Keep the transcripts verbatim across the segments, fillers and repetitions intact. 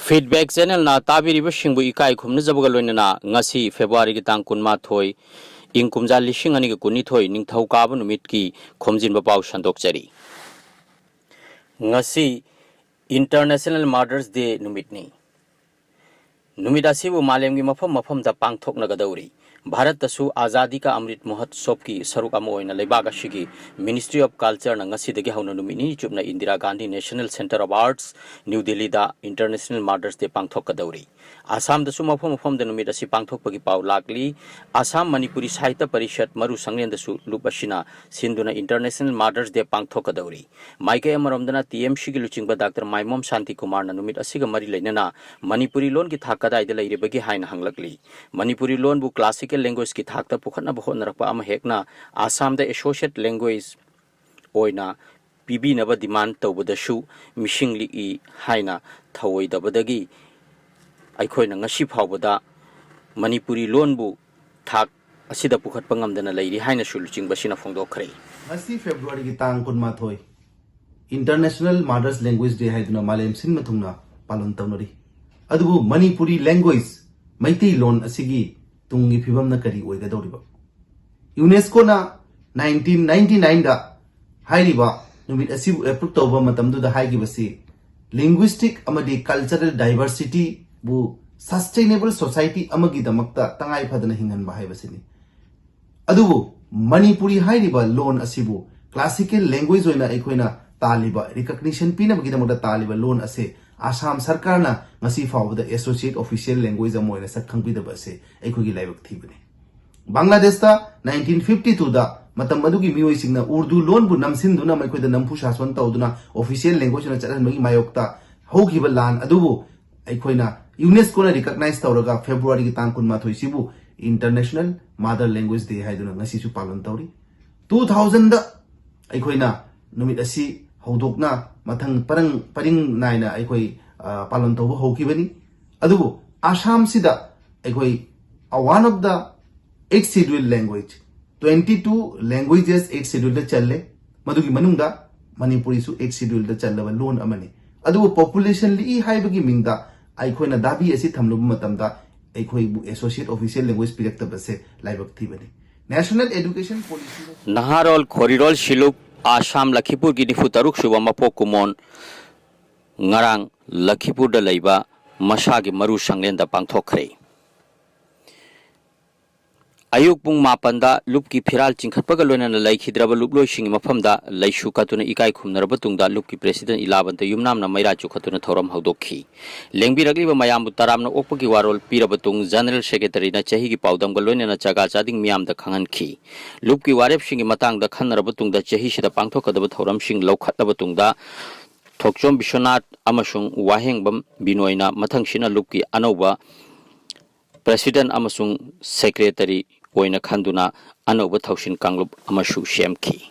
Feedback Channelꯅ ꯇꯥꯕꯤꯔꯤꯕꯁꯤꯡꯕꯨ ꯏꯀꯥꯏ ꯈꯨꯝꯅꯖꯕꯒ ꯂꯣꯏꯅꯅ ꯉꯁꯤ Februaryꯒꯤ ꯇꯥꯡ ꯀꯨꯟꯃꯥꯊꯣꯏ, ꯏꯪ ꯀꯨꯝꯖꯥ ꯂꯤꯁꯤꯡ ꯑꯅꯤꯒ ꯀꯨꯟꯅꯤꯊꯣꯏ, ꯅꯤꯡꯊꯧꯀꯥꯕ ꯅꯨꯃꯤꯠꯀꯤ ꯈꯣꯝꯖꯤꯟꯕ ꯄꯥꯎ ꯁꯟꯗꯣꯛꯆꯔꯤ꯫ ꯉꯁꯤ International Mother's Day ꯅꯨꯃꯤꯠꯅꯤ꯫ ꯅꯨꯃꯤꯠ ꯑꯁꯤꯕꯨ ꯃꯥꯂꯦꯝꯒꯤ ꯃꯐꯝ ꯃꯐꯝꯗ ꯄꯥꯡꯊꯣꯛꯅꯒꯗꯧꯔꯤ꯫ ꯚꯥꯔꯠꯇꯁꯨ ꯑꯖꯥꯗꯤ ꯀꯥ ꯑꯃ꯭ꯔꯤꯠ ꯃꯍꯣꯠꯁꯣꯕꯀꯤ ꯁꯔꯨꯛ ꯑꯃ ꯑꯣꯏꯅ ꯂꯩꯕꯥꯛ ꯑꯁꯤꯒꯤ Ministry of Cultureꯅ ꯉꯁꯤꯗꯒꯤ ꯍꯧꯅ ꯅꯨꯃꯤꯠ ꯅꯤꯅꯤ ꯆꯨꯞꯅ Indira Gandhi National Centre of Arts, new ꯗꯤꯜꯂꯤꯗ International Mother's Day ꯄꯥꯡꯊꯣꯛꯀꯗꯧꯔꯤ꯫ ꯑꯁꯥꯝꯗꯁꯨ ꯃꯐꯝ ꯃꯐꯝꯗ ꯅꯨꯃꯤꯠ ꯑꯁꯤ ꯄꯥꯡꯊꯣꯛꯄꯒꯤ ꯄꯥꯎ ꯂꯥꯛꯂꯤ꯫ ꯑꯁꯥꯝ ꯃꯅꯤꯄꯨꯔꯤ ꯁꯥꯍꯤꯇ꯭ꯌ ꯄꯔꯤꯁꯠ ꯃꯔꯨ ꯁꯪꯂꯦꯟꯗꯁꯨ ꯂꯨꯞ ꯑꯁꯤꯅ ꯁꯤꯟꯗꯨꯅ International Mother's Day ꯄꯥꯡꯊꯣꯛꯀꯗꯧꯔꯤ꯫ ꯃꯥꯏꯀꯩ ꯑꯃꯔꯣꯝꯗꯅ TMCꯒꯤ ꯂꯨꯆꯤꯡꯕ ꯗꯥꯛꯇꯔ ꯃꯥꯏꯃꯣꯝ ꯁꯥꯟꯇꯤ ꯀꯨꯃꯥꯔꯅ ꯅꯨꯃꯤꯠ ꯑꯁꯤꯒ ꯃꯔꯤ ꯂꯩꯅꯅ ꯃꯅꯤꯄꯨꯔꯤ ꯂꯣꯟꯒꯤ ꯊꯥꯛ ꯀꯗꯥꯏꯗ ꯂꯩꯔꯤꯕꯒꯦ ꯍꯥꯏꯅ ꯍꯪꯂꯛꯂꯤ꯫ ꯃꯅꯤꯄꯨꯔꯤ ꯂꯣꯟꯕꯨ classical languageꯀꯤ ꯊꯥꯛꯇ ꯄꯨꯈꯠꯅꯕ ꯍꯣꯠꯅꯔꯛꯄ ꯑꯃ ꯍꯦꯛꯅ ꯑꯁꯥꯝꯗ associate language ꯑꯣꯏꯅ ꯄꯤꯕꯤꯅꯕ demand ꯇꯧꯕꯗꯁꯨ ꯃꯤꯁꯤꯡ ꯂꯤꯛꯏ ꯍꯥꯏꯅ ꯊꯧꯑꯣꯏꯗꯕꯗꯒꯤ ꯑꯩꯈꯣꯏꯅ ꯉꯁꯤ ꯐꯥꯎꯕꯗ ꯃꯅꯤꯄꯨꯔꯤ ꯂꯣꯟꯕꯨ ꯊꯥꯛ ꯑꯁꯤꯗ ꯄꯨꯈꯠꯄ ꯉꯝꯗꯅ ꯂꯩꯔꯤ ꯍꯥꯏꯅꯁꯨ ꯂꯨꯆꯤꯡꯕꯁꯤꯅ ꯐꯣꯡꯗꯣꯛꯈ꯭ꯔꯦ꯫ ꯉꯁꯤ Februaryꯒꯤ ꯇꯥꯡ ꯀꯨꯟꯃꯥꯊꯣꯏ International Mother's Language Day ꯍꯥꯏꯗꯨꯅ ꯃꯥꯂꯦꯝ ꯁꯤꯟꯕ ꯊꯨꯡꯅ ꯄꯥꯂꯟ ꯇꯧꯅꯔꯤ꯫ ꯑꯗꯨꯕꯨ ꯃꯅꯤꯄꯨꯔꯤ language, ꯃꯩꯇꯩꯂꯣꯟ ꯑꯁꯤꯒꯤ ꯇꯨꯡꯒꯤ ꯐꯤꯕꯝꯅ ꯀꯔꯤ ꯑꯣꯏꯒꯗꯧꯔꯤꯕ? UNESCOꯅ nineteen ninety nineꯗ ꯍꯥꯏꯔꯤꯕ ꯅꯨꯃꯤꯠ ꯑꯁꯤꯕꯨ approve ꯇꯧꯕ ꯃꯇꯝꯗꯨꯗ ꯍꯥꯏꯈꯤꯕꯁꯤ linguistic ꯑꯃꯗꯤ cultural diversityꯕꯨ sustainable society ꯑꯃꯒꯤꯗꯃꯛꯇ ꯇꯉꯥꯏ ꯐꯗꯅ ꯍꯤꯡꯍꯟꯕ ꯍꯥꯏꯕꯁꯤꯅꯤ꯫ ꯑꯗꯨꯕꯨ ꯃꯅꯤꯄꯨꯔꯤ ꯍꯥꯏꯔꯤꯕ ꯂꯣꯟ ꯑꯁꯤꯕꯨ classical language ꯑꯣꯏꯅ ꯑꯩꯈꯣꯏꯅ ꯇꯥꯜꯂꯤꯕ, recognition ꯄꯤꯅꯕꯒꯤꯗꯃꯛꯇ ꯇꯥꯜꯂꯤꯕ ꯂꯣꯟ ꯑꯁꯦ ꯑꯁꯥꯝ ꯁꯔꯀꯥꯔꯅ ꯉꯁꯤ ꯐꯥꯎꯕꯗ associate official language ꯑꯃ ꯑꯣꯏꯅ ꯁꯛ ꯈꯪꯕꯤꯗꯕ ꯑꯁꯦ ꯑꯩꯈꯣꯏꯒꯤ ꯂꯥꯏꯕꯛ ꯊꯤꯕꯅꯤ꯫ ꯕꯪꯒ꯭ꯂꯥꯗꯦꯁꯇ nineteen fifty twoꯗ ꯃꯇꯝ ꯑꯗꯨꯒꯤ ꯃꯤꯑꯣꯏꯁꯤꯡꯅ ꯎꯔꯗꯨ ꯂꯣꯟꯕꯨ ꯅꯝꯁꯤꯟꯗꯨꯅ ꯃꯈꯣꯏꯗ ꯅꯝꯐꯨ ꯁꯥꯁꯣꯟ ꯇꯧꯗꯨꯅ official language ꯑꯣꯏꯅ ꯆꯠꯍꯟꯕꯒꯤ ꯃꯥꯌꯣꯛꯇ ꯍꯧꯈꯤꯕ ꯂꯥꯟ ꯑꯗꯨꯕꯨ ꯑꯩꯈꯣꯏꯅ UNESCOꯅ recognize ꯇꯧꯔꯒ Februaryꯒꯤ ꯇꯥꯡ ꯀꯨꯟꯃꯥꯊꯣꯏꯁꯤꯕꯨ International Mother Language Day ꯍꯥꯏꯗꯨꯅ ꯉꯁꯤꯁꯨ ꯄꯥꯂꯟ ꯇꯧꯔꯤ꯫ Two thousandꯗ ꯑꯩꯈꯣꯏꯅ ꯅꯨꯃꯤꯠ ꯑꯁꯤ ꯍꯧꯗꯣꯛꯅ ꯃꯊꯪ ꯄꯔꯪ, ꯄꯔꯤꯡ ꯅꯥꯏꯅ ꯑꯩꯈꯣꯏ, ꯑ, ꯄꯥꯂꯟ ꯇꯧꯕ ꯍꯧꯈꯤꯕꯅꯤ꯫ ꯑꯗꯨꯕꯨ ꯑꯁꯥꯝꯁꯤꯗ ꯑꯩꯈꯣꯏ, ꯑ, one of the eighth schedule language, twenty two languages eighth scheduleꯗ ꯆꯜꯂꯦ꯫ ꯃꯗꯨꯒꯤ ꯃꯅꯨꯡꯗ ꯃꯅꯤꯄꯨꯔꯤꯁꯨ eighth scheduleꯗ ꯆꯜꯂꯕ ꯂꯣꯟ ꯑꯃꯅꯤ꯫ ꯑꯗꯨꯕꯨ population ꯂꯤꯛꯏ ꯍꯥꯏꯕꯒꯤ ꯃꯤꯡꯗ ꯑꯩꯈꯣꯏꯅ ꯗꯥꯕꯤ ꯑꯁꯤ ꯊꯝꯂꯨꯕ ꯃꯇꯝꯗ ꯑꯩꯈꯣꯏꯕꯨ associate official language ꯄꯤꯔꯛꯇꯕꯁꯦ ꯂꯥꯏꯕꯛ ꯊꯤꯕꯅꯤ꯫ National Education Policy ꯅꯍꯥꯔꯣꯜ ꯈꯣꯔꯤꯔꯣꯜ ꯁꯤꯂꯨꯞ ꯑꯁꯥꯝ ꯂꯈꯤꯄꯨꯔꯒꯤ ꯅꯤꯐꯨ ꯇꯔꯨꯛ ꯁꯨꯕ ꯃꯄꯣꯛ ꯀꯨꯝꯑꯣꯟ ꯉꯔꯥꯡ ꯂꯈꯤꯄꯨꯔꯗ ꯂꯩꯕ ꯃꯁꯥꯒꯤ ꯃꯔꯨ ꯁꯪꯂꯦꯟꯗ ꯄꯥꯡꯊꯣꯛꯈ꯭ꯔꯦ꯫ ꯑꯌꯨꯛ ꯄꯨꯡ ꯃꯥꯄꯟꯗ ꯂꯨꯞꯀꯤ ꯐꯤꯔꯥꯜ ꯆꯤꯡꯈꯠꯄꯒ ꯂꯣꯏꯅꯅ ꯂꯩꯈꯤꯗ꯭ꯔꯕ ꯂꯨꯞꯂꯣꯏꯁꯤꯡꯒꯤ ꯃꯐꯝꯗ ꯂꯩꯁꯨ ꯀꯠꯇꯨꯅ ꯏꯀꯥꯏ ꯈꯨꯝꯅꯔꯕ ꯇꯨꯡꯗ ꯂꯨꯞꯀꯤ president ꯏꯂꯥꯕꯟꯇ ꯌꯨꯝꯅꯥꯝꯅ ꯃꯩꯔꯥ ꯆꯨꯈꯠꯇꯨꯅ ꯊꯧꯔꯝ ꯍꯧꯗꯣꯛꯈꯤ꯫ ꯂꯦꯡꯕꯤꯔꯛꯂꯤꯕ ꯃꯌꯥꯝꯕꯨ ꯇꯔꯥꯝꯅ ꯑꯣꯛꯄꯒꯤ ꯋꯥꯔꯣꯜ ꯄꯤꯔꯕ ꯇꯨꯡ general secretaryꯅ ꯆꯍꯤꯒꯤ ꯄꯥꯎꯗꯝꯒ ꯂꯣꯏꯅꯅ ꯆꯒꯥ ꯆꯥꯗꯤꯡ ꯃꯤꯌꯥꯝꯗ ꯈꯪꯍꯟꯈꯤ꯫ ꯂꯨꯞꯀꯤ ꯋꯥꯔꯦꯞꯁꯤꯡꯒꯤ ꯃꯇꯥꯡꯗ ꯈꯟꯅꯔꯕ ꯇꯨꯡꯗ ꯆꯍꯤꯁꯤꯗ ꯄꯥꯡꯊꯣꯛꯀꯗꯕ ꯊꯧꯔꯝꯁꯤꯡ ꯂꯧꯈꯠꯂꯕ ꯇꯨꯡꯗ ꯊꯣꯛꯆꯣꯝ ꯕꯤꯁ꯭ꯋꯅꯥꯊ ꯑꯃꯁꯨꯡ ꯋꯥꯍꯦꯡꯕꯝ ꯕꯤꯅꯣꯏꯅ ꯃꯊꯪꯁꯤꯠꯅ ꯂꯨꯞꯀꯤ ꯑꯅꯧꯕ president ꯑꯃꯁꯨꯡ secretary ꯑꯣꯏꯅ ꯈꯟꯗꯨꯅ ꯑꯅꯧꯕ ꯊꯧꯁꯤꯜ ꯀꯥꯡꯂꯨꯞ ꯑꯃꯁꯨ ꯁꯦꯝꯈꯤ꯫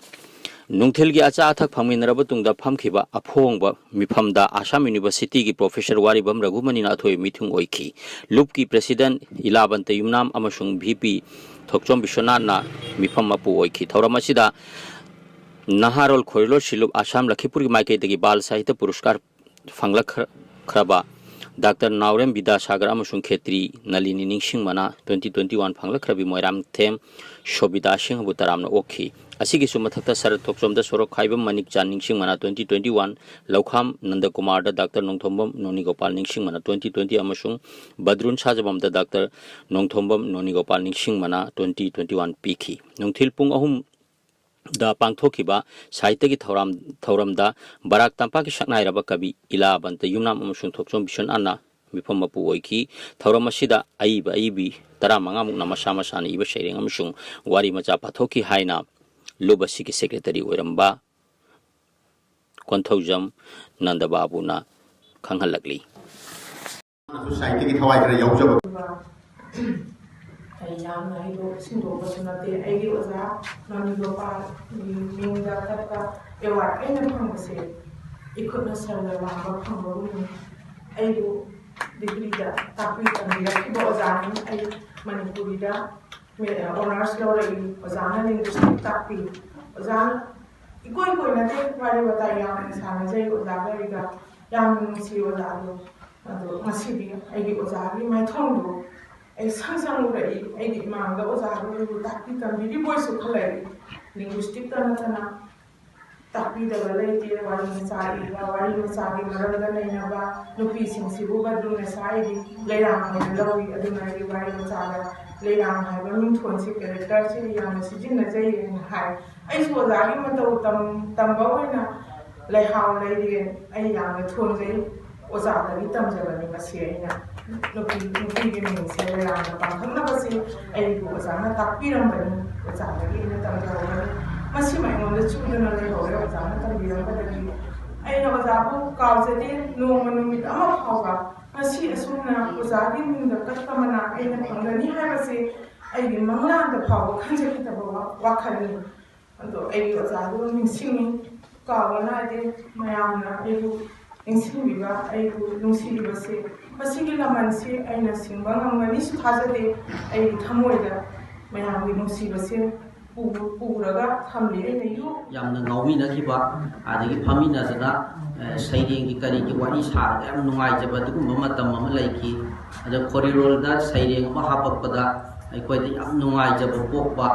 ꯅꯨꯡꯊꯤꯜꯒꯤ ꯑꯆꯥ ꯑꯊꯛ ꯐꯪꯃꯤꯟꯅꯔꯕ ꯇꯨꯡꯗ ꯐꯝꯈꯤꯕ ꯑꯐꯣꯡꯕ ꯃꯤꯐꯝꯗ ꯑꯁꯥꯝ ꯌꯨꯅꯤꯚꯔꯁꯤꯇꯤꯒꯤ professor ꯋꯥꯔꯤꯕꯝ ꯔꯘꯨꯃꯅꯤꯅ ꯑꯊꯣꯏꯕ ꯃꯤꯊꯨꯡ ꯑꯣꯏꯈꯤ꯫ ꯂꯨꯞꯀꯤ president ꯏꯂꯥꯕꯟꯇ ꯌꯨꯝꯅꯥꯝ ꯑꯃꯁꯨꯡ VP ꯊꯣꯛꯆꯣꯝ ꯕꯤꯁ꯭ꯋꯅꯥꯊꯅ ꯃꯤꯐꯝ ꯃꯄꯨ ꯑꯣꯏꯈꯤ꯫ ꯊꯧꯔꯝ ꯑꯁꯤꯗ ꯅꯍꯥꯔꯣꯜ ꯈꯣꯔꯤꯂꯣꯜ ꯁꯤꯂꯨꯞ ꯑꯁꯥꯝ ꯂꯈꯤꯄꯨꯔꯒꯤ ꯃꯥꯏꯀꯩꯗꯒꯤ ꯕꯥꯜ ꯁꯥꯍꯤꯇ꯭ꯌ ꯄꯨꯔꯁꯀꯥꯔ ꯐꯪꯂꯛꯈ꯭ꯔꯕ ꯗꯥꯛꯇꯔ ꯅꯥꯎꯔꯦꯝ ꯕꯤꯗ꯭ꯌꯥꯁꯥꯒꯔ ꯑꯃꯁꯨꯡ ꯈꯦꯇ꯭ꯔꯤ ꯅꯂꯤꯅꯤ ꯅꯤꯡꯁꯤꯡꯕꯅ twenty twenty one ꯐꯪꯂꯛꯈ꯭ꯔꯕꯤ ꯃꯣꯏꯔꯥꯡꯊꯦꯝ ꯁꯣꯕꯤꯇꯥ ꯁꯤꯡꯍꯕꯨ ꯇꯔꯥꯝꯅ ꯑꯣꯛꯈꯤ꯫ ꯑꯁꯤꯒꯤꯁꯨ ꯃꯊꯛꯇ ꯁꯔꯠ ꯊꯣꯛꯆꯣꯝꯗ ꯁꯣꯔꯣꯛ ꯈꯥꯏꯕꯝ ꯃꯅꯤꯛꯆꯥꯟ ꯅꯤꯡꯁꯤꯡꯕꯅ twenty twenty one, ꯂꯧꯈꯥꯝ ꯅꯟꯗꯀꯨꯃꯥꯔꯗ ꯗꯥꯛꯇꯔ ꯅꯣꯡꯊꯣꯝꯕꯝ ꯅꯣꯅꯤꯒꯣꯄꯥꯜ ꯅꯤꯡꯁꯤꯡꯕꯅ twenty twenty ꯑꯃꯁꯨꯡ ꯕꯗ꯭ꯔꯨꯟ ꯁꯥꯖꯕꯝꯗ ꯗꯥꯛꯇꯔ ꯅꯣꯡꯊꯣꯝꯕꯝ ꯅꯣꯅꯤꯒꯣꯄꯥꯜ ꯅꯤꯡꯁꯤꯡꯕꯅ twenty twenty one ꯄꯤꯈꯤ꯫ ꯅꯨꯡꯊꯤꯜ ꯄꯨꯡ ꯑꯍꯨꯝ ꯗ ꯄꯥꯡꯊꯣꯛꯈꯤꯕ ꯁꯥꯍꯤꯇ꯭ꯌꯒꯤ ꯊꯧꯔꯝ ꯊꯧꯔꯝꯗ ꯕꯔꯥꯛ ꯇꯝꯄꯥꯛꯀꯤ ꯁꯛꯅꯥꯏꯔꯕ ꯀꯕꯤ ꯏꯂꯥꯕꯟꯇ ꯌꯨꯝꯅꯥꯝ ꯑꯃꯁꯨꯡ ꯊꯣꯛꯆꯣꯝ ꯕꯤꯁ꯭ꯋꯅꯥꯊꯅ ꯃꯤꯐꯝ ꯃꯄꯨ ꯑꯣꯏꯈꯤ꯫ ꯊꯧꯔꯝ ꯑꯁꯤꯗ ꯑꯏꯕ ꯑꯏꯕꯤ ꯇꯔꯥꯃꯉꯥ ꯃꯨꯛꯅ ꯃꯁꯥ ꯃꯁꯥꯅ ꯏꯕ ꯁꯩꯔꯦꯡ ꯑꯃꯁꯨꯡ ꯋꯥꯔꯤ ꯃꯆꯥ ꯄꯥꯊꯣꯛꯈꯤ ꯍꯥꯏꯅ ꯂꯨꯞ ꯑꯁꯤꯒꯤ secretary ꯑꯣꯏꯔꯝꯕ ꯀꯣꯟꯊꯧꯖꯝ ꯅꯟꯗꯕꯥꯕꯨꯅ ꯈꯪꯍꯜꯂꯛꯂꯤ꯫ ꯁꯥꯍꯤꯇ꯭ꯌꯒꯤ ꯊꯋꯥꯏ ꯈꯔ ꯌꯥꯎꯖꯕ꯫ ꯑꯩ ꯌꯥꯝꯅ ꯍꯩꯗꯣꯛ ꯁꯤꯡꯗꯣꯛꯄꯁꯨ ꯅꯠꯇꯦ꯫ ꯑꯩꯒꯤ ꯑꯣꯖꯥ ꯅꯣꯅꯤꯒꯣꯄꯥꯜꯒꯤ ꯃꯤꯡꯗ ꯀꯠꯄ award ꯑꯩꯅ ꯐꯪꯕꯁꯦ ꯏꯈꯨꯠꯅ ꯁꯔꯒ ꯂꯥꯝꯕ ꯐꯪꯕꯒꯨꯝꯅꯤ꯫ ꯑꯩꯕꯨ ꯗꯤꯒ꯭ꯔꯤꯗ ꯇꯥꯛꯄꯤ ꯇꯝꯕꯤꯔꯛꯈꯤꯕ ꯑꯣꯖꯥꯅꯤ꯫ ꯑꯩ ꯃꯅꯤꯄꯨꯔꯤꯗ ꯑꯣꯅꯔꯁ ꯂꯧꯔꯛꯏ꯫ ꯑꯣꯖꯥꯅ ꯂꯤꯡꯒ꯭ꯋꯤꯁꯇꯤꯛ ꯇꯥꯛꯄꯤ꯫ ꯑꯣꯖꯥꯅ ꯏꯀꯣꯏ ꯀꯣꯏꯅꯗꯦ, ꯋꯥꯔꯤ ꯋꯥꯇꯥꯏ ꯌꯥꯝꯅ ꯁꯥꯟꯅꯖꯩ ꯑꯣꯖꯥꯒ ꯑꯩꯒ꯫ ꯌꯥꯝꯅ ꯅꯨꯡꯁꯤ ꯑꯣꯖꯥꯗꯣ꯫ ꯑꯗꯣ ꯉꯁꯤꯗꯤ ꯑꯩꯒꯤ ꯑꯣꯖꯥꯒꯤ ꯃꯥꯏꯊꯣꯡꯗꯣ ꯑꯩ ꯁꯪ ꯁꯪ ꯎꯔꯛꯏ꯫ ꯑꯩꯒꯤ ꯏꯃꯥꯡꯗ ꯑꯣꯖꯥꯗꯣ ꯑꯩꯕꯨ ꯇꯥꯛꯄꯤ ꯇꯝꯕꯤꯔꯤꯕꯣꯏꯁꯨ ꯈꯜꯂꯛꯏ꯫ ꯂꯤꯡꯒ꯭ꯋꯤꯁꯇꯤꯛꯇ ꯅꯠꯇꯅ ꯇꯥꯛꯄꯤꯗꯕ ꯂꯩꯇꯦ꯫ ꯋꯥꯔꯤ ꯃꯆꯥ ꯏꯕ, ꯋꯥꯔꯤ ꯃꯆꯥꯒꯤ ꯃꯔꯝꯗ ꯅꯩꯅꯕ, ꯅꯨꯄꯤꯁꯤꯡꯁꯤꯕꯨ ꯕꯗ꯭ꯔꯨꯅꯦꯁꯥ ꯑꯩꯗꯤ ꯂꯩꯔꯥꯡ ꯑꯣꯏꯅ ꯂꯧꯏ꯫ ꯑꯗꯨꯅ ꯑꯩꯒꯤ ꯋꯥꯔꯤ ꯃꯆꯥꯗ ꯂꯩꯔꯥꯡ ꯍꯥꯏꯕ ꯃꯤꯡꯊꯣꯟꯁꯤ, ꯀꯦꯔꯦꯛꯇꯔꯁꯤ ꯌꯥꯝꯅ ꯁꯤꯖꯤꯟꯅꯖꯩ ꯍꯥꯏꯅ ꯍꯥꯏ꯫ ꯑꯩꯁꯨ ꯑꯣꯖꯥꯒꯤ ꯃꯇꯧ ꯇꯝ-, ꯇꯝꯕ ꯑꯣꯏꯅ ꯂꯩꯍꯥꯎ ꯂꯩꯔꯦ꯫ ꯑꯩ ꯌꯥꯝꯅ ꯊꯣꯟꯖꯩ꯫ ꯑꯣꯖꯥꯗꯒꯤ ꯇꯝꯖꯕꯅꯤ ꯃꯁꯤ꯫ ꯑꯩꯅ ꯅꯨꯄꯤ, ꯅꯨꯄꯤꯒꯤ ꯃꯤꯡꯁꯦ ꯂꯩꯔꯥꯡꯗ ꯄꯥꯡꯊꯣꯛꯅꯕꯁꯤ ꯑꯩꯕꯨ ꯑꯣꯖꯥꯅ ꯇꯥꯛꯄꯤꯔꯝꯕꯅꯤ, ꯑꯣꯖꯥꯗꯒꯤ ꯑꯩꯅ ꯇꯝꯖꯍꯧꯕꯅꯤ꯫ ꯃꯁꯤꯃ ꯑꯩꯉꯣꯟꯗ ꯆꯨꯗꯨꯅ ꯂꯩꯍꯧꯔꯦ, ꯑꯣꯖꯥꯅ ꯇꯝꯕꯤꯔꯝꯕꯗꯒꯤ꯫ ꯑꯩꯅ ꯑꯣꯖꯥꯕꯨ ꯀꯥꯎꯖꯗꯦ꯫ ꯅꯣꯡꯃ ꯅꯨꯃꯤꯠ ꯑꯃ ꯐꯥꯎꯕ ꯉꯁꯤ ꯑꯁꯨꯝꯅ ꯑꯣꯖꯥꯒꯤ ꯃꯤꯡꯗ ꯀꯠꯄ ꯃꯅꯥ ꯑꯩꯅ ꯐꯪꯒꯅꯤ ꯍꯥꯏꯕꯁꯤ ꯑꯩꯒꯤ ꯃꯪꯂꯥꯟꯗ ꯐꯥꯎꯕ ꯈꯟꯖꯈꯤꯗꯕ ꯋꯥ-, ꯋꯥꯈꯜꯅꯤ꯫ ꯑꯗꯣ ꯑꯩꯒꯤ ꯑꯣꯖꯥꯕꯨ ꯅꯤꯡꯁꯤꯡꯉꯤ, ꯀꯥꯎꯕ ꯅꯥꯏꯗꯦ꯫ ꯃꯌꯥꯝꯅ ꯑꯩꯕꯨ ꯅꯤꯡꯁꯤꯡꯕꯤꯕ, ꯑꯩꯕꯨ ꯅꯨꯡꯁꯤꯕꯤꯕꯁꯦ, ꯃꯁꯤꯒꯤ ꯂꯃꯟꯁꯤ ꯑꯩꯅ ꯁꯤꯡꯕ ꯉꯝꯒꯅꯤꯁꯨ ꯊꯥꯖꯗꯦ꯫ ꯑꯩꯒꯤ ꯊꯃꯣꯏꯗ ꯃꯌꯥꯝꯒꯤ ꯅꯨꯡꯁꯤꯕꯁꯦ ꯄꯨ-, ꯄꯨꯔꯒ ꯊꯝꯂꯤ꯫ ꯑꯩꯅ ꯌꯨ- ꯌꯥꯝꯅ ꯉꯥꯎꯃꯤꯟꯅꯈꯤꯕ, ꯑꯗꯒꯤ ꯐꯝꯃꯤꯟꯅꯗꯅ, ꯑ, ꯁꯩꯔꯦꯡꯒꯤ ꯀꯔꯤꯒꯤ ꯋꯥꯔꯤ ꯁꯥꯔꯒ ꯌꯥꯝ ꯅꯨꯡꯉꯥꯏꯖꯕ ꯑꯗꯨꯒꯨꯝꯕ ꯃꯇꯝ ꯑꯃ ꯂꯩꯈꯤ꯫ ꯑꯗ ꯈꯣꯔꯤꯔꯣꯜꯗ ꯁꯩꯔꯦꯡ ꯑꯃ ꯍꯥꯞꯄꯛꯄꯗ ꯑꯩꯈꯣꯏꯗ ꯌꯥꯝ ꯅꯨꯡꯉꯥꯏꯖꯕ ꯄꯣꯛꯄ,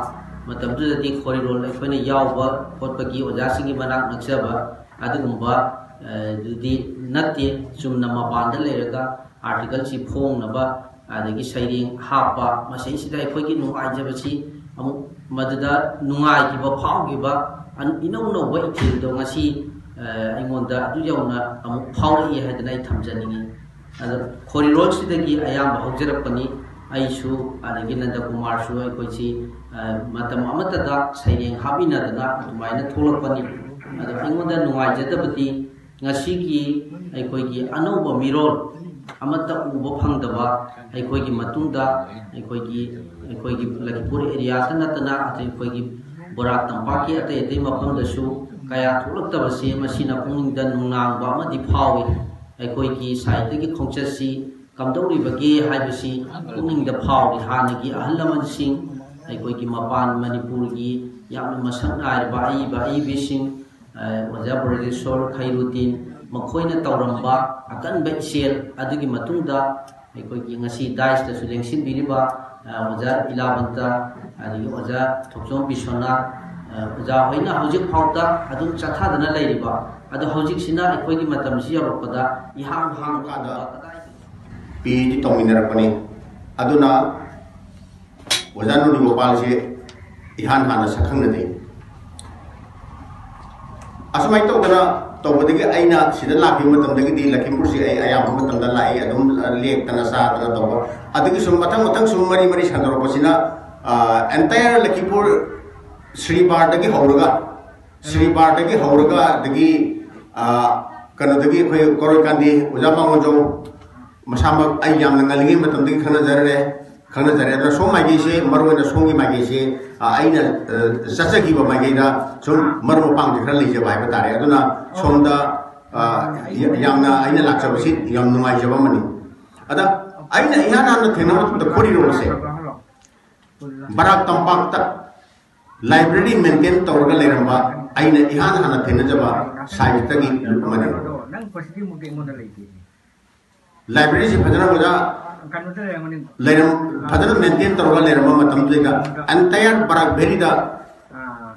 ꯃꯇꯝꯗꯨꯗꯗꯤ ꯈꯣꯔꯤꯔꯣꯜ ꯑꯩꯈꯣꯏꯅ ꯌꯥꯎꯕ ꯈꯣꯠꯄꯒꯤ ꯑꯣꯖꯥꯁꯤꯡꯒꯤ ꯃꯅꯥꯛ ꯅꯛꯆꯕ ꯑꯗꯨꯒꯨꯝꯕ, ꯑ, ꯗꯨꯗꯤ ꯅꯠꯇꯦ꯫ ꯆꯨꯝꯅ ꯃꯄꯥꯟꯗ ꯂꯩꯔꯒ ꯑꯥꯔꯇꯤꯀꯜꯁꯤ ꯐꯣꯡꯅꯕ, ꯑꯗꯒꯤ ꯁꯩꯔꯦꯡ ꯍꯥꯞꯄ, ꯃꯁꯤꯁꯤꯗ ꯑꯩꯈꯣꯏꯒꯤ ꯅꯨꯡꯉꯥꯏꯖꯕꯁꯤ ꯑꯃꯨꯛ ꯃꯗꯨꯗ ꯅꯨꯡꯉꯥꯏꯈꯤꯕ ꯐꯥꯎꯈꯤꯕ ꯑꯟ-, ꯏꯅꯧ ꯅꯧꯕ ꯏꯊꯤꯜꯗꯣ ꯉꯁꯤ, ꯑ, ꯑꯩꯉꯣꯟꯗ ꯑꯗꯨ ꯌꯧꯅ ꯑꯃꯨꯛ ꯐꯥꯎꯔꯛꯏ ꯍꯥꯏꯗꯅ ꯑꯩ ꯊꯝꯖꯅꯤꯡꯉꯤ꯫ ꯑꯗꯣ ꯈꯣꯔꯤꯔꯣꯜꯁꯤꯗꯒꯤ ꯑꯌꯥꯝꯕ ꯍꯧꯖꯔꯛꯄꯅꯤ꯫ ꯑꯩꯁꯨ, ꯑꯗꯒꯤ ꯅꯟꯗꯀꯨꯃꯥꯔꯁꯨ ꯑꯩꯈꯣꯏꯁꯤ, ꯑ, ꯃꯇꯝ ꯑꯃꯠꯇꯗ ꯁꯩꯔꯦꯡ ꯍꯥꯞꯃꯤꯟꯅꯗꯅ ꯑꯗꯨꯃꯥꯏꯅ ꯊꯣꯛꯂꯛꯄꯅꯤ꯫ ꯑꯗꯣ ꯑꯩꯉꯣꯟꯗ ꯅꯨꯡꯉꯥꯏꯖꯗꯕꯗꯤ ꯉꯁꯤꯒꯤ ꯑꯩꯈꯣꯏꯒꯤ ꯑꯅꯧꯕ ꯃꯤꯔꯣꯜ ꯑꯃꯠꯇ ꯎꯕ ꯐꯪꯗꯕ, ꯑꯩꯈꯣꯏꯒꯤ ꯃꯇꯨꯡꯗ ꯑꯩꯈꯣꯏꯒꯤ, ꯑꯩꯈꯣꯏꯒꯤ ꯂꯈꯤꯄꯨꯔ ꯑꯦꯔꯤꯌꯥꯗ ꯅꯠꯇꯅ ꯑꯇꯩ ꯑꯩꯈꯣꯏꯒꯤ ꯕꯣꯔꯥꯛ ꯇꯝꯄꯥꯛꯀꯤ ꯑꯇꯩ ꯑꯇꯩ ꯃꯐꯝꯗꯁꯨ ꯀꯌꯥ ꯊꯣꯛꯂꯛꯇꯕꯁꯦ, ꯃꯁꯤꯅ ꯄꯨꯛꯅꯤꯡꯗ ꯅꯨꯡꯅꯥꯡꯕ ꯑꯃꯗꯤ ꯐꯥꯎꯏ꯫ ꯑꯩꯈꯣꯏꯒꯤ ꯁꯥꯍꯤꯇ꯭ꯌꯒꯤ ꯈꯣꯡꯆꯠꯁꯤ ꯀꯝꯗꯧꯔꯤꯕꯒꯦ ꯍꯥꯏꯕꯁꯤ ꯄꯨꯛꯅꯤꯡꯗ ꯐꯥꯎꯔꯤ꯫ ꯍꯥꯟꯅꯒꯤ ꯑꯍꯜ ꯂꯃꯟꯁꯤꯡ, ꯑꯩꯈꯣꯏꯒꯤ ꯃꯄꯥꯟ ꯃꯅꯤꯄꯨꯔꯒꯤ ꯌꯥꯝꯅ ꯃꯁꯛ ꯅꯥꯏꯔꯕ ꯑꯏꯕ ꯑꯏꯕꯤꯁꯤꯡ, ꯑ, ꯑꯣꯖꯥ ꯕ꯭ꯔꯖꯦꯁꯣꯔ ꯈꯩꯔꯨꯗꯤꯟ, ꯃꯈꯣꯏꯅ ꯇꯧꯔꯝꯕ ꯑꯀꯟꯕ ꯏꯆꯦꯜ ꯑꯗꯨꯒꯤ ꯃꯇꯨꯡꯗ ꯑꯩꯈꯣꯏꯒꯤ ꯉꯁꯤ ꯗꯥꯏꯁꯇꯁꯨ ꯂꯦꯡꯁꯤꯟꯕꯤꯔꯤꯕ, ꯑ, ꯑꯣꯖꯥ ꯏꯂꯥꯕꯟꯇ, ꯑꯗꯒꯤ ꯑꯣꯖꯥ ꯊꯣꯛꯆꯣꯝ ꯕꯤꯁ꯭ꯋꯅꯥꯊ, ꯑ, ꯑꯣꯖꯥ ꯍꯣꯏꯅ ꯍꯧꯖꯤꯛ ꯐꯥꯎꯗ ꯑꯗꯨꯝ ꯆꯠꯊꯗꯅ ꯂꯩꯔꯤꯕ, ꯑꯗꯣ ꯍꯧꯖꯤꯛꯁꯤꯅ ꯑꯩꯈꯣꯏꯒꯤ ꯃꯇꯝꯁꯤ ꯌꯧꯔꯛꯄꯗ ꯏꯍꯥꯡ ꯍꯥꯡꯕ ꯀꯗꯥꯏꯗ? ꯄꯤ ꯑꯩꯆ ꯗꯤ ꯇꯧꯃꯤꯟꯅꯔꯛꯄꯅꯤ꯫ ꯑꯗꯨꯅ ꯑꯣꯖꯥ ꯅꯨꯔꯤ ꯒꯣꯄꯥꯜꯁꯦ ꯏꯍꯥꯟ ꯍꯥꯟꯅ ꯁꯛꯈꯪꯅꯗꯦ꯫ ꯑꯁꯨꯃꯥꯏꯅ ꯇꯧꯗꯅ ꯇꯧꯕꯗꯒꯤ ꯑꯩꯅ ꯁꯤꯗ ꯂꯥꯛꯈꯤꯕ ꯃꯇꯝꯗꯒꯤꯗꯤ ꯂꯈꯤꯃꯄꯨꯔꯁꯤ ꯑꯩ ꯑꯌꯥꯝꯕ ꯃꯇꯝꯗ ꯂꯥꯛꯏ, ꯑꯗꯨꯝ ꯂꯦꯛꯇꯅ ꯆꯥꯗꯅ ꯇꯧꯕ꯫ ꯑꯗꯒꯤ ꯁꯨꯝ ꯃꯊꯪ ꯃꯊꯪ ꯁꯨꯝ ꯃꯔꯤ ꯃꯔꯤ ꯁꯟꯗꯣꯔꯛꯄꯁꯤꯅ, ꯑ, entire ꯂꯈꯤꯃꯄꯨꯔ ꯁ꯭ꯔꯤꯕꯥꯔꯗꯒꯤ ꯍꯧꯔꯒ, ꯁ꯭ꯔꯤꯕꯥꯔꯗꯒꯤ ꯍꯧꯔꯒ, ꯑꯗꯒꯤ, ꯑ, ꯀꯩꯅꯣꯗꯒꯤ ꯑꯩꯈꯣꯏ ꯀꯣꯔꯣꯏ ꯀꯥꯟꯗꯤ ꯑꯣꯖꯥ ꯃꯥꯡꯒꯣꯟꯖꯧ ꯃꯁꯥꯃꯛ ꯑꯩ ꯌꯥꯝꯅ ꯉꯜꯂꯤꯉꯩ ꯃꯇꯝꯗꯒꯤ ꯈꯪꯅꯖꯔꯦ, ꯈꯪꯅꯖꯔꯦ꯫ ꯑꯗꯨꯅ ꯁꯣꯝ ꯃꯥꯏꯀꯩꯁꯦ, ꯃꯔꯨꯑꯣꯏꯅ ꯁꯣꯝꯒꯤ ꯃꯥꯏꯀꯩꯁꯦ, ꯑ, ꯑꯩꯅ, ꯑ, ꯆꯠꯆꯈꯤꯕ ꯃꯥꯏꯀꯩꯗ ꯁꯨꯝ ꯃꯔꯨꯞ ꯃꯄꯥꯡꯁꯦ ꯈꯔ ꯂꯩꯖꯕ ꯍꯥꯏꯕ ꯇꯥꯔꯦ꯫ ꯑꯗꯨꯅ ꯁꯣꯝꯗ, ꯑ, ꯌ-, ꯌꯥꯝꯅ ꯑꯩꯅ ꯂꯥꯛꯆꯕꯁꯤ ꯌꯥꯝ ꯅꯨꯡꯉꯥꯏꯖꯕ ꯑꯃꯅꯤ꯫ ꯑꯗ ꯑꯩꯅ ꯏꯍꯥꯟ ꯍꯥꯟꯅ ꯊꯦꯡꯅꯕ ꯃꯇꯝꯗ ꯈꯣꯔꯤꯔꯣꯜꯁꯦ ꯕꯔꯥꯛ ꯇꯝꯄꯥꯛꯇ library maintain ꯇꯧꯔꯒ ꯂꯩꯔꯝꯕ ꯑꯩꯅ ꯏꯍꯥꯟ ꯍꯥꯟꯅ ꯊꯦꯡꯅꯖꯕ ꯁꯥꯍꯤꯇ꯭ꯌꯒꯤ ꯂꯨꯞ ꯑꯃꯅꯤ꯫ ꯅꯪ ꯐꯦꯁꯤꯂꯤꯇꯤꯃꯨꯛꯇꯤ ꯑꯩꯉꯣꯟꯗ ꯂꯩꯇꯦ꯫ Libraryꯁꯤ ꯐꯖꯅ ꯑꯣꯖꯥ ꯀꯩꯅꯣꯗ ꯂꯩꯔꯝꯒꯅꯤ꯫ ꯂꯩꯔꯝ-, ꯐꯖꯅ maintain ꯇꯧꯔꯒ ꯂꯩꯔꯝꯕ ꯃꯇꯝꯗꯨꯗ entire ꯕꯔꯥꯛ valleyꯗ ꯑꯥ꯫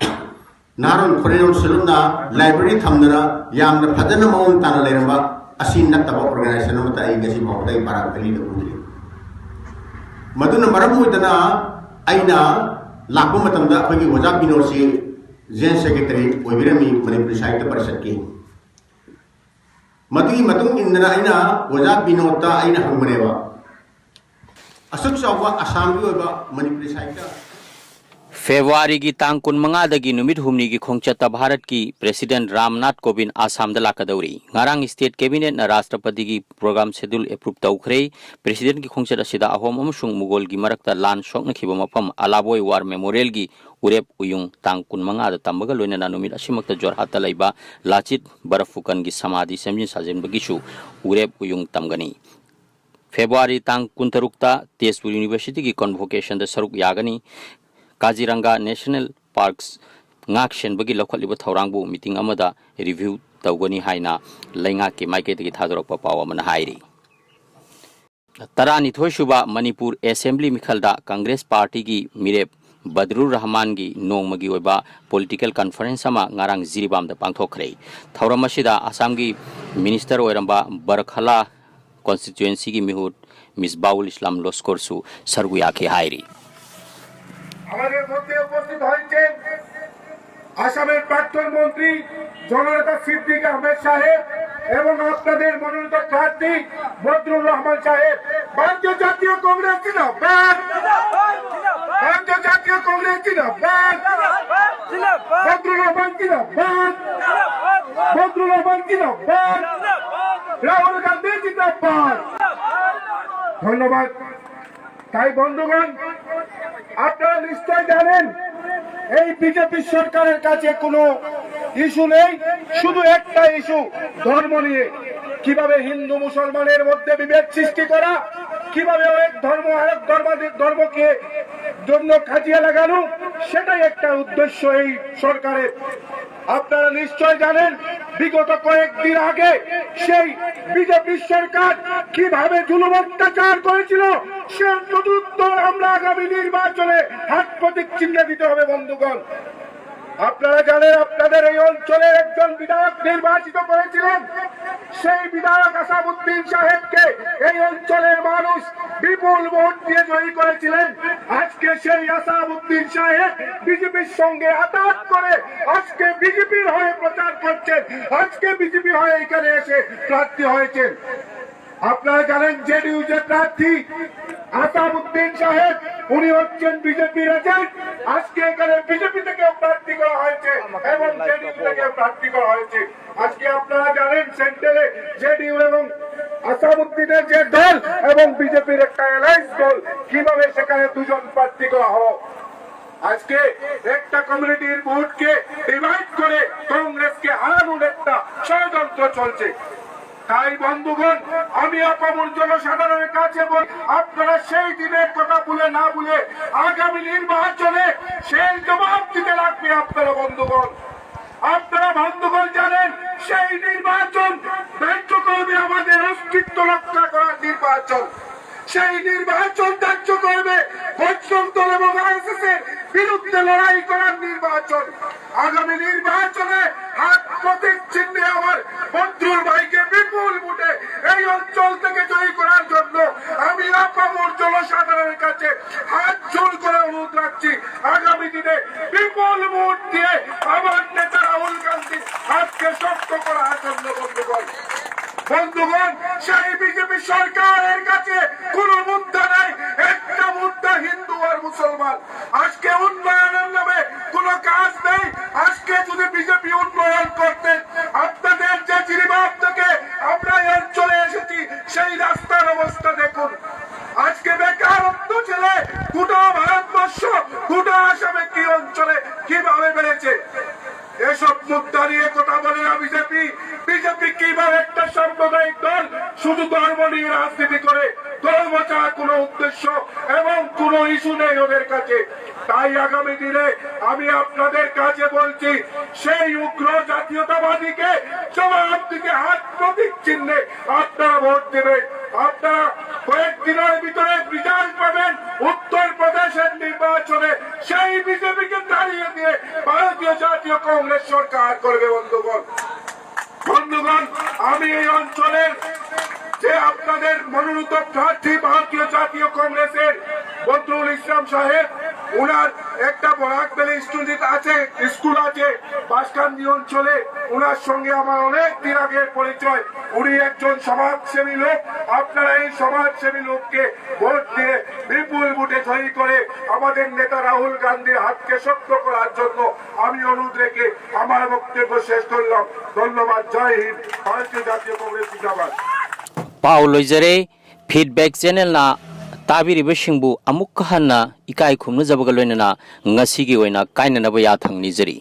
ꯅꯍꯥꯔꯣꯜ ꯈꯣꯔꯤꯔꯣꯜ ꯁꯦꯂꯨꯟꯅ library ꯊꯝꯗꯅ ꯌꯥꯝꯅ ꯐꯖꯅ ꯃꯑꯣꯡ ꯇꯥꯅ ꯂꯩꯔꯝꯕ ꯑꯁꯤ ꯅꯠꯇꯕ organization ꯑꯃꯠꯇ ꯑꯩ ꯉꯁꯤ ꯐꯥꯎꯕꯗ ꯑꯩ ꯕꯔꯥꯛ valleyꯗ ꯎꯗ꯭ꯔꯤ꯫ ꯃꯗꯨꯅ ꯃꯔꯝ ꯑꯣꯏꯗꯅ ꯑꯩꯅ ꯂꯥꯛꯄ ꯃꯇꯝꯗ ꯑꯩꯈꯣꯏꯒꯤ ꯑꯣꯖꯥ ꯕꯤꯅꯣꯗꯁꯤ general secretary ꯑꯣꯏꯕꯤꯔꯝꯃꯤ ꯃꯅꯤꯄꯨꯔꯤ ꯁꯥꯍꯤꯇ꯭ꯌ ꯄꯔꯤꯁꯠꯀꯤ꯫ ꯃꯗꯨꯒꯤ ꯃꯇꯨꯡ ꯏꯟꯗꯅ ꯑꯩꯅ ꯑꯣꯖꯥ ꯕꯤꯅꯣꯗꯇ ꯑꯩꯅ ꯍꯪꯕꯅꯦꯕ, ꯑꯁꯨꯛ ꯆꯥꯎꯕ ꯑꯁꯥꯝꯒꯤ ꯑꯣꯏꯕ ꯃꯅꯤꯄꯨꯔꯤ ꯁꯥꯍꯤꯇ꯭ꯌ꯫ ꯐꯦꯕ꯭ꯔꯨꯋꯥꯔꯤꯒꯤ ꯇꯥꯡ ꯀꯨꯟꯃꯉꯥꯗꯒꯤ ꯅꯨꯃꯤꯠ ꯍꯨꯝꯅꯤꯒꯤ ꯈꯣꯡꯆꯠꯇ ꯚꯥꯔꯠꯀꯤ President ꯔꯥꯝꯅꯥꯊ ꯀꯣꯕꯤꯟꯗ ꯑꯁꯥꯝꯗ ꯂꯥꯛꯀꯗꯧꯔꯤ꯫ ꯉꯔꯥꯡ state cabinetꯅ ꯔꯥꯁꯇ꯭ꯔꯄꯇꯤꯒꯤ program schedule approve ꯇꯧꯈ꯭ꯔꯦ꯫ Presidentꯀꯤ ꯈꯣꯡꯆꯠ ꯑꯁꯤꯗ ꯑꯍꯣꯝ ꯑꯃꯁꯨꯡ ꯃꯨꯒꯣꯜꯒꯤ ꯃꯔꯛꯇ ꯂꯥꯟ ꯁꯣꯛꯅꯈꯤꯕ ꯃꯐꯝ ꯑꯂꯥꯕꯣꯏ War Memorialꯒꯤ ꯎꯔꯦꯞ ꯎꯌꯨꯡ ꯇꯥꯡ ꯀꯨꯟꯃꯉꯥꯗ ꯇꯝꯕꯒ ꯂꯣꯏꯅꯅ ꯅꯨꯃꯤꯠ ꯑꯁꯤꯃꯛꯇ ꯖꯣꯔꯍꯥꯠꯇ ꯂꯩꯕ ꯂꯥꯆꯤꯠ ꯕꯔꯐꯨꯀꯟꯒꯤ ꯁꯃꯥꯙꯤ ꯁꯦꯝꯖꯤꯟ ꯁꯥꯖꯤꯟꯕꯒꯤꯁꯨ ꯎꯔꯦꯞ ꯎꯌꯨꯡ ꯇꯝꯒꯅꯤ꯫ ꯐꯦꯕ꯭ꯔꯨꯋꯥꯔꯤ ꯇꯥꯡ ꯀꯨꯟꯇꯔꯨꯛꯇ ꯇꯦꯖꯄꯨꯔ Universityꯒꯤ convocationꯗ ꯁꯔꯨꯛ ꯌꯥꯒꯅꯤ꯫ ꯀꯥꯖꯤꯔꯪꯒꯥ National Parks ꯉꯥꯛ ꯁꯦꯟꯕꯒꯤ ꯂꯧꯈꯠꯂꯤꯕ ꯊꯧꯔꯥꯡꯕꯨ meeting ꯑꯃꯗ review ꯇꯧꯒꯅꯤ ꯍꯥꯏꯅ ꯂꯩꯉꯥꯛꯀꯤ ꯃꯥꯏꯀꯩꯗꯒꯤ ꯊꯥꯗꯣꯔꯛꯄ ꯄꯥꯎ ꯑꯃꯅ ꯍꯥꯏꯔꯤ꯫ ꯇꯔꯥꯅꯤꯊꯣꯏ ꯁꯨꯕ ꯃꯅꯤꯄꯨꯔ ꯑꯦꯁꯦꯝꯕ꯭ꯂꯤ ꯃꯤꯈꯜꯗ ꯀꯪꯒ꯭ꯔꯦꯁ ꯄꯥꯔꯇꯤꯒꯤ ꯃꯤꯔꯦꯞ ꯕꯗꯔꯨꯔ ꯔꯍꯃꯥꯟꯒꯤ ꯅꯣꯡꯃꯒꯤ ꯑꯣꯏꯕ ꯄꯣꯂꯤꯇꯤꯀꯦꯜ ꯀꯟꯐꯔꯦꯟꯁ ꯑꯃ ꯉꯔꯥꯡ ꯖꯤꯔꯤꯕꯥꯝꯗ ꯄꯥꯡꯊꯣꯛꯈ꯭ꯔꯦ꯫ ꯊꯧꯔꯝ ꯑꯁꯤꯗ ꯑꯁꯥꯝꯒꯤ ꯃꯤꯅꯤꯁꯇꯔ ꯑꯣꯏꯔꯝꯕ ꯕꯔꯈꯂꯥ ꯀꯣꯟꯁꯇꯤꯇ꯭ꯋꯦꯟꯁꯤꯒꯤ ꯃꯤꯍꯨꯠ ꯃꯤꯁꯕꯥꯎꯜ ꯏꯁꯂꯥꯝ ꯂꯣꯁꯀꯣꯔꯁꯨ ꯁꯔꯨꯛ ꯌꯥꯈꯤ ꯍꯥꯏꯔꯤ꯫ আমাদের মধ্যে উপস্থিত হয়েছেন আসামের প্রাক্তন মন্ত্রী জননেতা সিদ্দিক আহমেদ সাহেব এবং আপনাদের মনোনীত প্রার্থী বদরুর রহমান সাহেব। ভারতীয় জাতীয় কংগ্রেস জিন্দাবাদ। ভারতীয় জাতীয় কংগ্রেস জিন্দাবাদ। বদরুর রহমান জিন্দাবাদ। বদরুর রহমান জিন্দাবাদ। রাহুল গান্ধী জিন্দাবাদ। ধন্যবাদ। তাই বন্ধুগণ, আপনারা নিশ্চয় জানেন এই বিজেপি সরকারের কাছে কোনো ইস্যু নেই, শুধু একটা ইস্যু, ধর্ম নিয়ে। কিভাবে হিন্দু মুসলমানের মধ্যে বিভেদ সৃষ্টি করা, কিভাবে এক ধর্ম আরেক ধর্মাদি-, ধর্মকে জন্য কাজিয়া লাগানো, সেটাই একটা উদ্দেশ্য এই সরকারের। আপনারা নিশ্চয় জানেন বিগত কয়েকদিন আগে সেই বিজেপি সরকার কিভাবে জুলুম অত্যাচার করেছিল, সে প্রত্যুত্তর আমরা আগামী নির্বাচনে হাত প্রতীক চিহ্নে দিতে হবে বন্ধুগণ। আপনারা জানেন আপনাদের এই অঞ্চলের একজন বিধায়ক নির্বাচিত করেছিলেন, সেই বিধায়ক আসাদুদ্দিন সাহেবকে এই অঞ্চলের মানুষ বিপুল ভোট দিয়ে জয়ী করেছিলেন। আজকে সেই আসাদুদ্দিন সাহেব বিজেপির সঙ্গে আতাত করে আজকে বিজেপির হয়ে প্রচার করছেন, আজকে বিজেপির হয়ে এখানে এসে প্রার্থী হয়েছেন। আপনারা জানেন জেডিইউ যে প্রার্থী আসাদুদ্দিন সাহেব, উনি হচ্ছেন বিজেপির এজেন্ট। আজকে এখানে বিজেপি থেকে প্রার্থী করা হয়েছে এবং জেডিইউ থেকে প্রার্থী করা হয়েছে। আজকে আপনারা জানেন সেন্ট্রালে জেডিইউ এবং আসাদুদ্দিনের যে দল এবং বিজেপির একটা অ্যালায়েন্স দল, কিভাবে সেখানে দুজন প্রার্থী করা হলো। আজকে একটা কমিউনিটির ভোটকে ডিভাইড করে কংগ্রেসকে হারানোর একটা ষড়যন্ত্র চলছে। তাই বন্ধুগণ, আমি আপামর জনসাধারণের কাছে বলি, আপনারা সেই দিনের কথা ভুলে না ভুলে আগামী নির্বাচনে সেই জবাব দিতে লাগবে আপনারা বন্ধুগণ। আপনারা বন্ধুগণ জানেন, সেই নির্বাচন ধার্য করবে আমাদের অস্তিত্ব রক্ষা করার নির্বাচন। সেই নির্বাচন ধার্য করবে বজরং দল এবং আরএসএস এর বিরুদ্ধে লড়াই করার নির্বাচন। আগামী নির্বাচনে হাত প্রতীক চিহ্নে আমার বদরুল ভাইকে বিপুল ভোটে এই অঞ্চল থেকে জয়ী করার জন্য আমি আপামর জনসাধারণের কাছে হাত জোড় করে অনুরোধ রাখছি, আগামী দিনে বিপুল ভোট দিয়ে আমার নেতা রাহুল গান্ধীর হাতকে শক্ত করার জন্য। বন্ধুগণ, বন্ধুগণ, সেই বিজেপি সরকারের কাছে কোনো মুদ্রা নাই, একটা মুদ্রা হিন্দু আর মুসলমান। আজকে উন্নয়নের নামে কোনো কাজ নেই। আজকে যদি বিজেপি উন্নয়ন করতে, আপনাদের যে জিরিবাম থেকে আমরা এই অঞ্চলে এসেছি, সেই রাস্তার অবস্থা দেখুন। আজকে বেকারত্ব ছেলে গোটা ভারতবর্ষ, গোটা আসামে কি অঞ্চলে কিভাবে বেড়েছে, এসব মুদ্রা নিয়ে কথা বলে না বিজেপি। বিজেপি কিভাবে একটা সাম্প্রদায়িক দল, শুধু ধর্ম নিয়ে রাজনীতি করে, ধর্ম ছাড়া কোনো উদ্দেশ্য এবং কোনো ইস্যু নেই ওদের কাছে। তাই আগামী দিনে আমি আপনাদের কাছে বলছি, সেই উগ্র জাতীয়তাবাদীকে জবাব দিতে হাত প্রতীক চিহ্নে আপনারা ভোট দেবেন। আপনারা কয়েকদিনের ভিতরে রেজাল্ট পাবেন উত্তর প্রদেশের নির্বাচনে। সেই বিজেপিকে তাড়িয়ে দিয়ে ভারতীয় জাতীয় কংগ্রেস সরকার করবে। বন্ধুগণ, বন্ধুগণ, আমি এই অঞ্চলের যে আপনাদের মনোনীত প্রার্থী ভারতীয় জাতীয় কংগ্রেসের বদরুল ইসলাম সাহেব, ওনার একটা বরাক ভ্যালি স্টুডেন্ট আছে, স্কুল আছে বাসকান্দি অঞ্চলে। ওনার সঙ্গে আমার অনেক দিন আগের পরিচয়। উনি একজন সমাজসেবী লোক। আপনারা এই সমাজসেবী লোককে ভোট দিয়ে বিপুল ভোটে জয়ী করে আমাদের নেতা রাহুল গান্ধীর হাতকে শক্ত করার জন্য আমি অনুরোধ রেখে আমার বক্তব্য শেষ করলাম। ধন্যবাদ। জয় হিন্দ। ভারতীয় জাতীয় কংগ্রেস জিন্দাবাদ। ꯄꯥꯎ ꯂꯣꯏꯖꯔꯦ꯫ ꯐꯤꯗꯕꯦꯛ ꯆꯦꯅꯦꯜꯅ ꯇꯥꯕꯤꯔꯤꯕꯁꯤꯡꯕꯨ ꯑꯃꯨꯛꯀ ꯍꯟꯅ ꯏꯀꯥꯏ ꯈꯨꯝꯅꯖꯕꯒ ꯂꯣꯏꯅꯅ ꯉꯁꯤꯒꯤ ꯑꯣꯏꯅ ꯀꯥꯏꯅꯅꯕ ꯌꯥꯊꯪ ꯅꯤꯖꯔꯤ꯫